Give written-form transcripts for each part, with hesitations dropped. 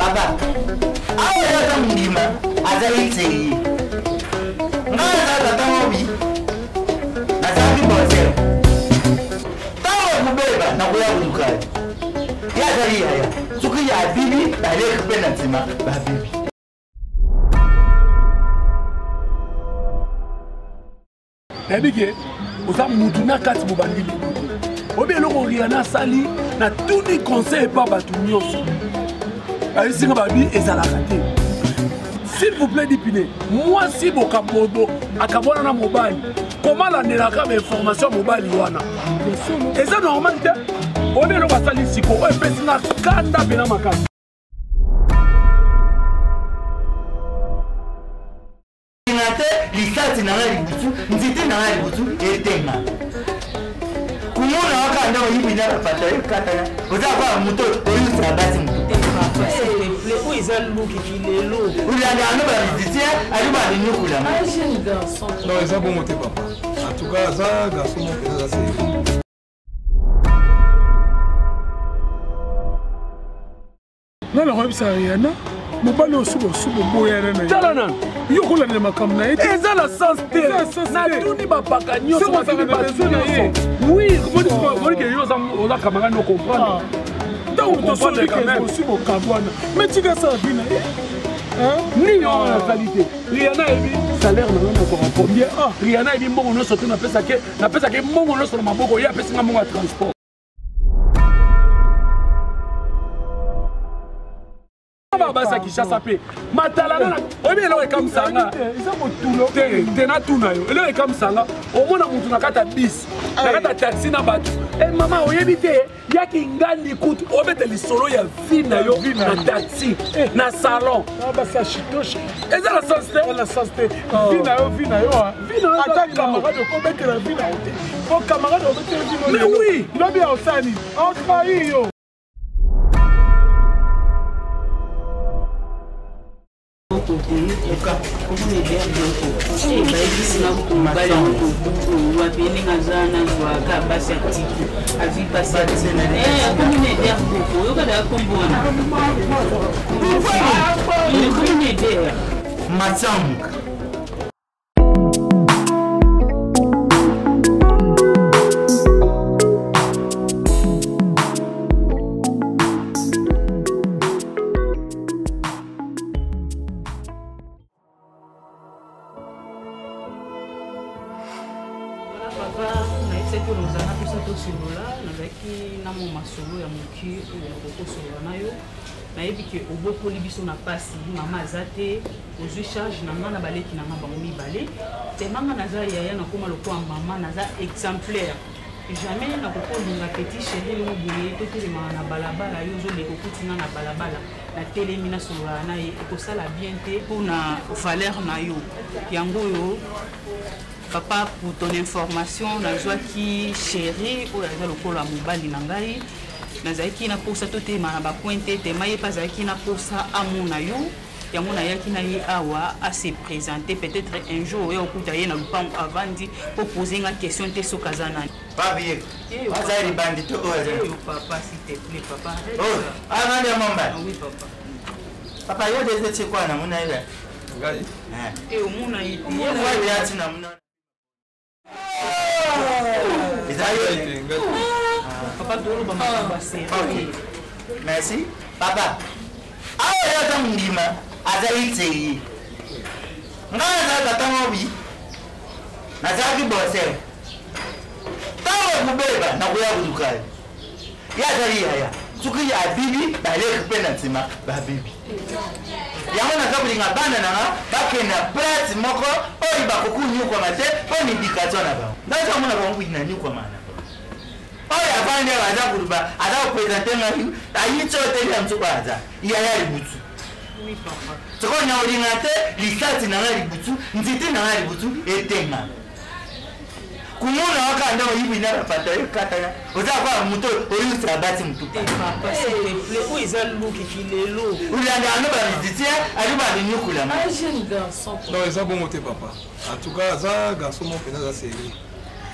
Papa, awa ye aza mondima, azali sérieux. Ngai naza tata mobi, nazalaki boser. Ntango ekobeba, nakoya koluka ye. Ye azali yaya, soki ye abibi, baleki mpe na nsima babibi. Nayebi ke oza mutu na kati bobandi lelo te. Oyebi eloko Rihanna asali na tuni conseil epa bato nyonso. Bayebisi nga babi ezalaka te. S'il vous plaît Dipine, mwasi bokabobo akabwana na mobali. Comment alandelaka ba information ya mobali wana? Eza normal te. Oyebi eloko asali siko oyo epesi nga kanda pena makasi. Na te lisasi na ngai libutu nzete na ngai libutu etenga kumona waka nde oyibi na bapata ekatana oza kwa moto oyusa basi moto oyo eza luki kilelo olanda yango bamusicien ali babinyukula non eza bongo te papa en tout cas aza garçon moko mpenza aza sérieux. Nga nakoyebisa Rihanna mobali oyo suba osuba oboyana na ye. Tala nanu. Yo kolandela makambo na ye te. Eza na sens te. Natuni bapaka nyonso natuni bato nyonso. Oui, omoni ke yo oza camarade o comprendre. Ntango tosoli ke osi bokabwana. Mais tika asala vie na ye. Nini wana nasali te. Rihanna ayebi salaire na nga nazwaka combien. Rihanna ayebi mbongo nyonso te napesake napesake mbongo nyonso na maboko ye apesi nga mbongo ya transport. Basi ya Kinshasa mpe matalana oyebi eloko ekamwisa nga te te natuna yo eloko ekamwisa nga omona motu na kati ya bis na kati ya taxi na bato e mama oyebi te yaki ngandi kutu obeta lisolo ya vie na yo na taxi na salon eza na sens te na sens te vie na yo vie na yo ata camarade okobetela vie na yo te po camarade obetela vie na yo mais oui lobi ya osani otrahi yo. Bayebisi nga kutu mobali yango kobuku wapi ndenge aza nazwaka basi ya tiki azwi basi akomi na eder koko oyoka daya kombo wana akomi na eder Matsang. Papa, nayebisaki yo ozala mposa tosolola, nazalaki na mwa masolo ya moke oyo nakoki kosolola na yo. Nayebi ke obokoli biso na pasi, mama aza te, ozwi charge na nga na baleki na nga bango mibale. Tema nga naza yaya, nakoma lokola mama, naza exemplaire. Jamais nakoki kolinga petit chéri moko boye totelemaka na balabala, yo ozoleka okuti nga na balabala, natelemi nasololaka na ye, ekosala bien te mpona valeur na yo. Yango oyo papa, pour ton information, nazwaki chéri oyo aza lokola mobali na ngai. Nazalaki na posa totelema na bacoin te, tema ye mpe azalaki na posa amona yo. Yango nayaki na ye awa a se présenter, peut-être un jour oya okuta ye na lupango avandi po poser nga question te soki aza nani. Papi, aza libandi to oyo aza. Yo papa, s'il te plaît papa. Oh, ah nani ya mamba? Ah oui papa. Papa yo deze tsikwa na mona ye. Ngai. Eh omona ye te. Yo ya tina mona. Papa toloba makambo ya sérieux. Merci. Papa. Awa yo aza mondima, azali sérieux. Ngai naza tata mobi. Nazalaki boser. Ntango ekobeba nakoya koluka ye. Ye azali yaya. Soki abibi, baleki mpe na nsima babibi. Yango naza kolinga bana na nga bakende na place moko oyo bakoki konyokwama te mpo na éducation na bango. Naza komona bango kuyi na nyokwama na bango. Oyo avandi awa aza koloba, aza kopresente ngai, ayi ti oyo teli ya mosuku aza yaya libutu. Sikoyo na olinga te lisasi na ngai libutu, nzete na ngai libutu etenga. Kumona waka nde oyibi na bapata ekatana oza kwa moto oyusa basi motu. Papa, s'il te plaît, oyo eza luki kilelo. Olanda yango ba musicien ali ba binyukula. Un jeune garçon. Non, eza bongo te papa. En tout cas, aza garçon moko mpenza aza sérieux.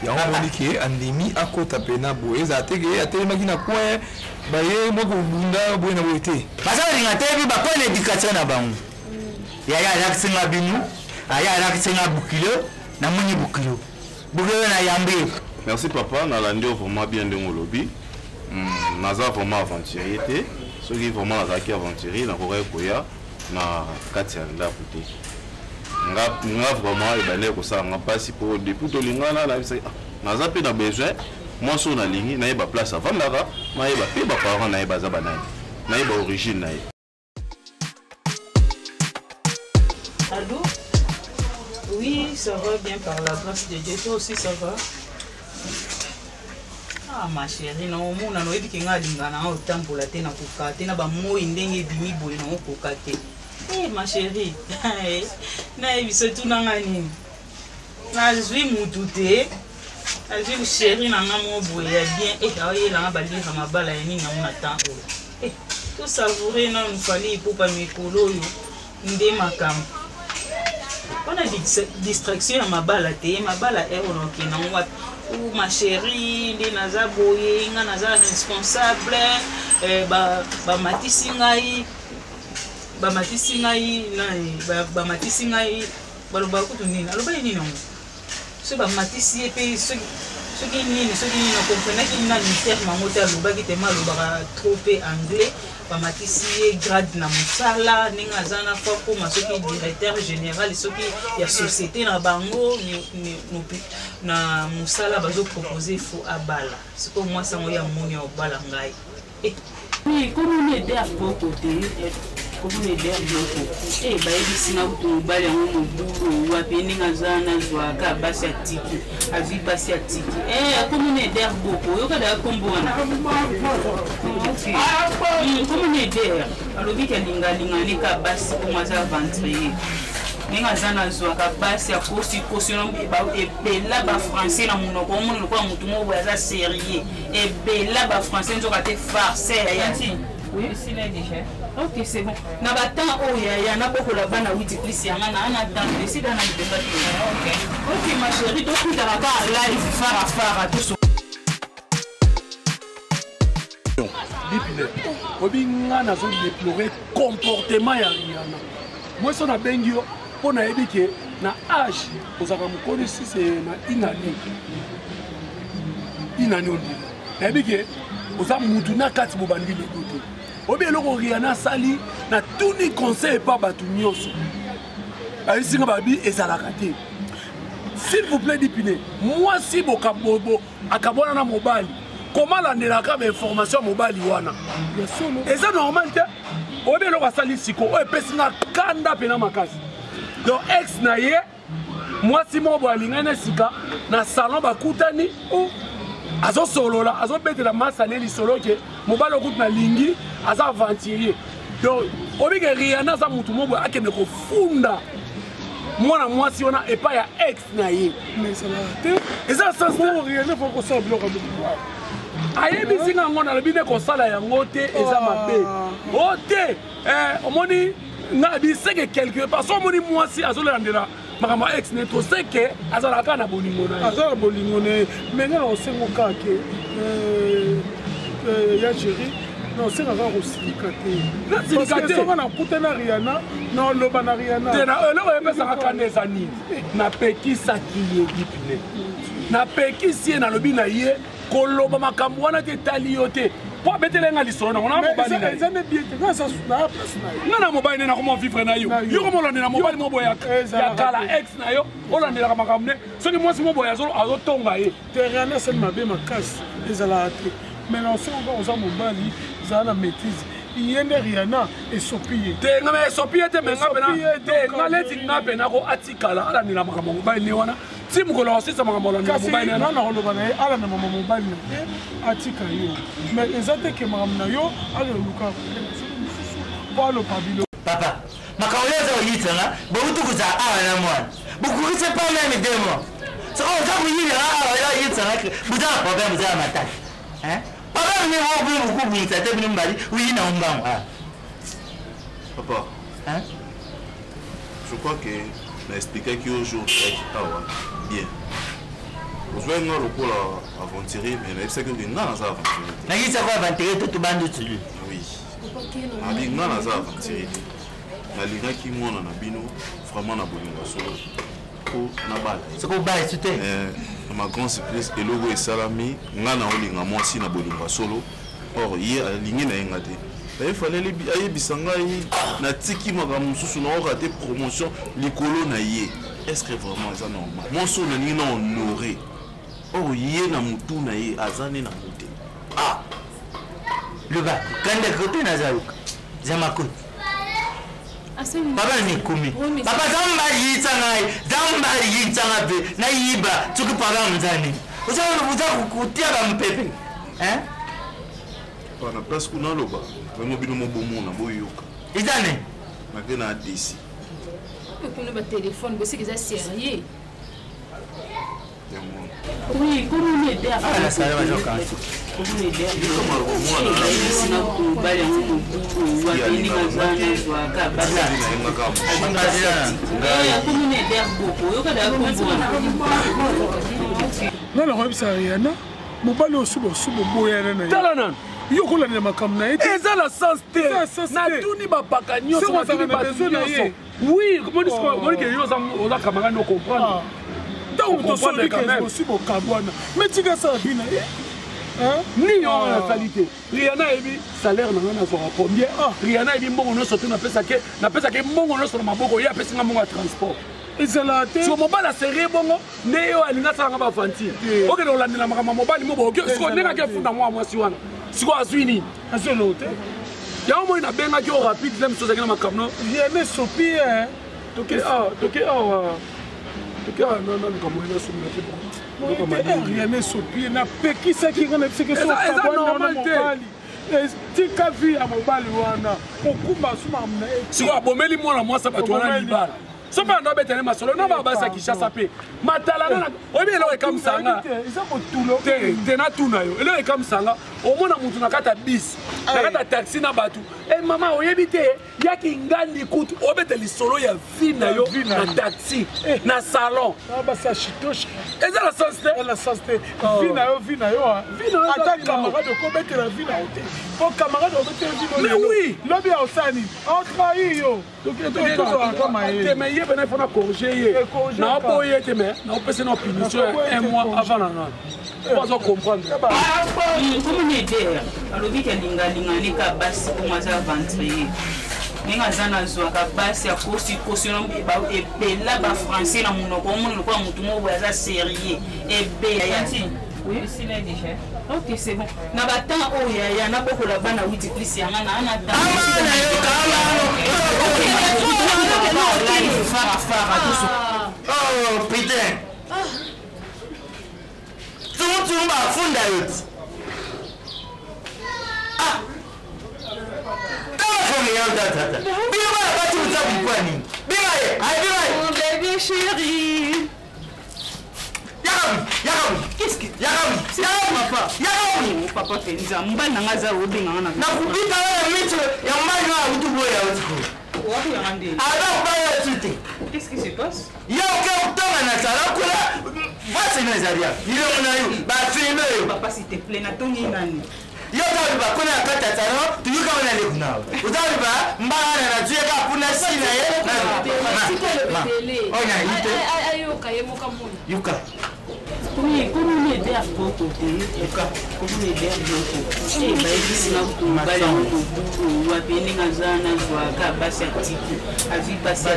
Yango omoni ke andimi akota pena boye ezala te ke atelemaki na coin baye mwa kobunda boye na boye te. Baza kolinga te bi bakoya na education na bango. Yaya alakisi nga bino, aya alakisi nga bokilo, namoni bokilo. Bokilo na yambi. Merci papa, nalandi yo vraiment bien ndenge olobi. Naza vraiment aventurier te. Soki vraiment nazalaki aventurier nakokaki koya na kati ya ndako te. Nga nga vraiment ebandaki kosala nga mpasi mpo depuis tolingana nayebisaki ah, naza mpe na besoin mwasi oyo nalingi nayeba place avandaka, nayeba mpe baparent na ye baza banani, nayeba origine na ye. Allô? Oui, ça va bien par la grâce de Dieu. Toi aussi, ça va? Ah, ma chérie, na omona na oyebi ke nga alinga na otambola te na koka te na bamoi ndenge ebimi boye na okoka te. Eh, ma chérie, nayebi so tuna nga nini? Nazwi mutu te. Nazwi chérie na nga moko boye ya bien. Eh, aoyela nga balira mabala ya nini yango na temps oyo. Eh, to savourer nanu Fally Ipupa mikolo oyo nde makambo. Wana distraction ya mabala te, mabala heure oyo nakokende nango wapi? Ou ma chérie nde naza boye, nga naza responsable, eh, ba bamatisi ngai, bamatisi ngai nani, bamatisi ngai, balobaka kutu nini? Alobaki nini yango? Soki bamatisi ye mpe soki nini soki nini nakomprenaki nani terme yango te alobaki tema alobaka trop mpe anglais bamatisi ye grade na mosala ndenge aza na fo akoma soki directeur général soki ya société na bango na mosala bazopropose fo abala sikoyo mwasi yango ye amoni ya obala ngai. Komona eder boko te, komona eder boko e bayebisi nga kutu mobali yango mobulu wapi ndenge aza nazwaka basi atiki azwi basi atiki e komona eder boko oyoka daya kombo wana komona eder alobi ke alingalinga ne ka basi bongo aza aventurier ndenge aza nazwaka basi akosi kosi ebela bafrançais na monoko omoni lokola motu moko boye aza serieux ebela ba français nzoka te farce yaya. Oui, esila déjà. Ok, c'est bon. Na ba temps oyo yaya nabokola bana 8 plus yanga na na temps esila na libemba te. Ok. Ok ma chérie, tokutana kaka live fara fara toso. Lipine, oyebi nga nazo déplorer comportement ya Rihanna. Moi so nabengi yo mpo nayebi ke na age ozalaka mokoli sise na inani inani ondimi nayebi ke oza mutu na kati bobandi lelo te oyebi eloko Rihanna asali natuni conseil epa bato nyonso bayebisi nga babi ezalaka te s'il vous plaît dipine mwasi akabwana na mobali koma alandelaka bainformation ya mobali wana eza normal te oyebi eloko asali siko oyo epesi nga kanda mpena makasi donc ex na ye mwasi moko boye alingani na sika na salon bakutani azosolola azobetela masale lisolo ke mobali okutu nalingi aza aventurier donc obike Rihanna aza mutu moko boye akende kofunda mwana mwasi wana epai ya ex na ye eza sens ayebisi nga yango nalobi nde kosala yango te eza mabe o te omoni nga biseke quelque part so omoni mwasi azolandela makambo ya ex ne toseke azalaka kaka na bolingo na ye aza na bolingo na ye me nga na kosengo kaka ke ya chéri na osenga kaka kosilika te nasilika te soki nakuta na Rihanna na oloba na Rihanna te na eloko epesaka kanda eza nini napekisaki ye dipine napekisi ye nalobi na ye koloba makambo wana te etali yo te po abetele nga lisolo nango na mobali na ye eza nde bien te nga eza na place na ye nga na mobali nde nakoma vivre na yo yo koma olandela mobali moko boye ya kala ex na yo olandelaka makambo ne soki mwasi moko boye azotonga ye te Rihanna asali mabe makasi ezalaka te mais na soki kaka oza mobali ezala na maîtrise ye nde Rihanna esopi ye te nga na esopi ye te me nga pena te nga leti nga pena ko atikala alandela makambo mobali ne wana ti mokolo akosilisa makambo alandela mobali na nga nakoloba na ye alanda mama mobali na ye atika yo mais eza te ke makambo na yo aloluka mosusu mpo aloba bilo papa makambo oyo oza koyitisa nga bouti kozala awa na mwana bokokisi pas meme deux mois soki oza koyibela awa yo oyitisa nga boza na problème boza na matata problème nini oyo bokobungisa te bino mibali oyi na ombango papa je crois que na expliquaki yo jour toyaki awa bien. Ozwaki nga lokola aventurier, mais nayebisaki oke nga naza aventurier te. Nakisako aventurier to tobandi tulu. Oui, nabi nga naza aventurier te. Nalingaki mwana na bino vraiment na bolingo ya solo mpo nabala ye. Soki obala esu te. Na ma grande surprise, eloko esalami, nga na olinga mwasi na bolingo ya solo, or ye alingi na ye nga te. Efale ayebisa ngai natiki makambo mosusu, naoka te promotion likolo na ye. Est ce que vraiment eza normal? Mwasi oyo nalingi na honore, or ye na motu na ye aza nde na mote. Ah, loba kanda kote nazaluka zamakoti papa nikomi papa zamba yitsa ngai, zamba yitsa nga mpe nayiba soki papa mzani oza kotia bampepe. Na place kuna aloba vraiment bino mobomona boyoka. Eza ne nake na adesi kuna batelefone bosiki eza sérieux. Oui, comment on aide à Ah, la salle va jouer. Comment aider mobali yango mobuku wapendi aza nazwaka komona eder boko oyoka daa kombo. Nga nakoyebisa Riana, mobali oyo suba osuba oboyana na ye. Tala nanu. Yo kolandela makambo na ye te. Eza na sens te. Eza na sens te. Natuni bapaka nyonso, Soki ozalaka natuni na bato besoin na ye. nyonso. Oui, moni ke yo oza camarade, no comprendre. Ntango moto Comprendre osobi quand même. ke osi bokabwana, me tika asala bi na ye. Nini wana nasali te? Riana ayebi salaire na ngai nazwaka combien. Riana ayebi mbongo nyonso te napesake, napesake mbongo nyonso na maboko. Ye apesi nga mbongo ya transport. Ezalaka te. Siko mobali aserie bongo nde ye oyo alingi asalanga baaventure, okende kolandela makambo ya mobali mo boke. Siko ndenge ake efunda mwa mwasi wana, siko azwi nini? Azwi eloko te. Yango moi nabengaki yo rapide te, mosusu ozalaki na makambo no. Riana esopi ye. Toke awa, toke awa, toke awa naluka moye nasomela te. Riana esopi ye, napekisaki nga, nayebisaki Eza normal te. mobali tika vie ya mobali wana, okumba asuma na ye. Sikoyo abomeli mwana mwasi ya bato wana Obomeli. libala. So mpe ando abetele masolo na baba basi ya Kinshasa mpe matalana. Oyebi eloko ekamwisanga? Eza kotulo. Te te, natuna yo eloko ekamwisanga. Omona mutu na kati ya bis, na kati ya taxi na bato e mama oyebi te yaki ngandi kutu obeta lisolo ya vie na yo vie na na yo. taxi na salon. Basi ya shitoshe. Eza na sens te. Eza na sens te. Vie na yo, vie na yo, ah. Vie na yo eza Ata vie na yo. camarade okobetela vie na yo te, po camarade obetela vie na yo Mais lelo. oui. Lobi ya osala nini? Aotrahi yo. Tozalaka mayele. Te, mais ye pena ifo na corrige ye. Eh, corrige Naoboyi ye te, mais naopesa na punition ya Nakoboyi un te, mois corrige. avant na nani po azo comprendre. Komona eder alobiki alingalinga neka basi bongo aza aventurier ndenge aza nazwaka basi akosikosi ebela bafrançais na monoko, omoni lokola motu moko boye aza sérieux ebela. Esila déjà. Ok, c'est bon. Na batemps oyo yaya nabokola bana witi plus yanga na ana. Ama na yo kama. Farafara tuso. Oh putain, tumutumu bafunda yo ti. Ah, kama fonge yo tatata bino bana bati kuza bikwa nini? Bima ye ayi, bima ye. Mon bébé chéri. Yakabi, yakabi. Qu'est-ce que Yakabi, yakabi. Papa. Yakabi. Oh, papa penza mobali nanga aza obenganga na Nakubika wewe micho ya mbali na utu boya utuku. Wakuyanga nde. Aba kubaya tute. Qu'est-ce qui se passe? Yo ke kutonga na sala kula vasi na zaria. Ilongo na yo ba filme yo. Papa, s'il te plaît, natongi nani? Yo utabiba kuna ya kati ya salon tuyuka wana leku nawe. Utabiba mbala na tuyeka kuna si na ye. Tika Ma. lobetele. Onya ite. Ayoka ye moka mona. Yuka. Oui, komona eder boko te. Yuka. Komona eder boko e bayebisi nga kutu mobali yango mobuku wapi ndenge aza nazwaka basi atiki azwi basi.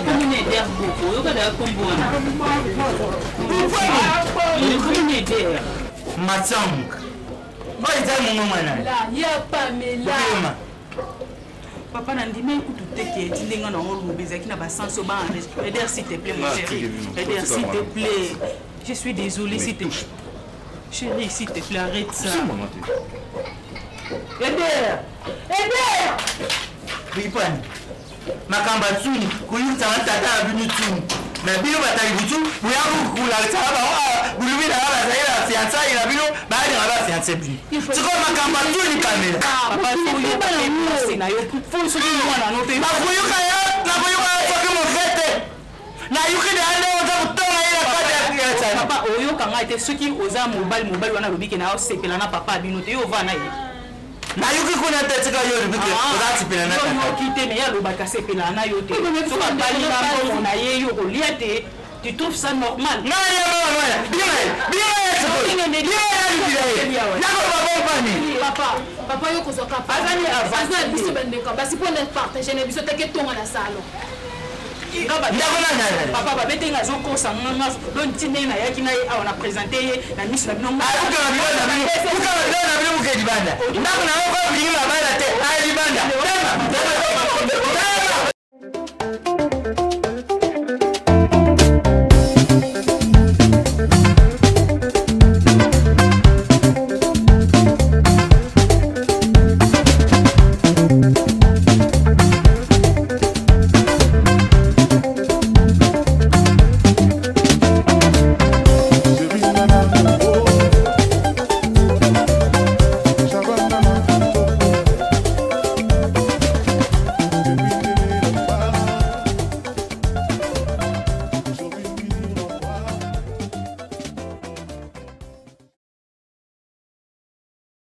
Komona eder boko oyoka daa kombo wana. Komona eder. Matsang. Oyo eza mongo mwana. La ya Pamela. Bokema. Papa, nandimi kutu te ke eti ndenge na oloba ezalaki na basens oyo baenregistre. Eder, s'il te plaît, mon Ah, chéri. tika bino, Eder, tika s'il te mwana. plaît, je suis désolé, s'il te touche. Chéri, s'il te plaît, arrête ça. Mama te. Eder. Eder. Bipani. Makambo ya tsuni kuyutaka tata na bino tsuni na bino batali butu boya kolakisaka bango awa bulubi na nga bazali na fiançai na bino, bayalinga bafiance bino. Sikoyo makambo ya tsuni Pamela. Papa, faut oyoka mpe place na yo, faut soki mwana no mpe. Nakoyoka yo, nakoyoka yo soki mofete nayuki na ya nde oza kotonga ye na kati ya Papa, oyoka ngai te. Soki oza mobali, mobali wana alobi ke na osepela na papa ya bino te, yo ova na ye. Nayoki kuna te, tika yo olobi ke oza sepela na tata. Yoki te, me ye alobaka asepela na yo te. Soki abali na mbongo na ye, yo kolia te. Tu trouves ça normal? Ngai ya mama mwana bima ye, bima ye sikoyo, bima ye, alukila ye nakoloba bompani. Papa, papa, yo kozwaka Azali aza na biso bandeko basi mpo na partage na biso teke tonga na salon. Ndako na nani? Papa, babete nga, azokosa nganga. Donc ntina ye nayaki na ye awa, na présente ye na miso na bino. Akukanga biloko na bino, kukanga biloko na bino, muke libanda. Ndako na yo ko bilingi mabala te, aya libanda. Tema, tema, tema.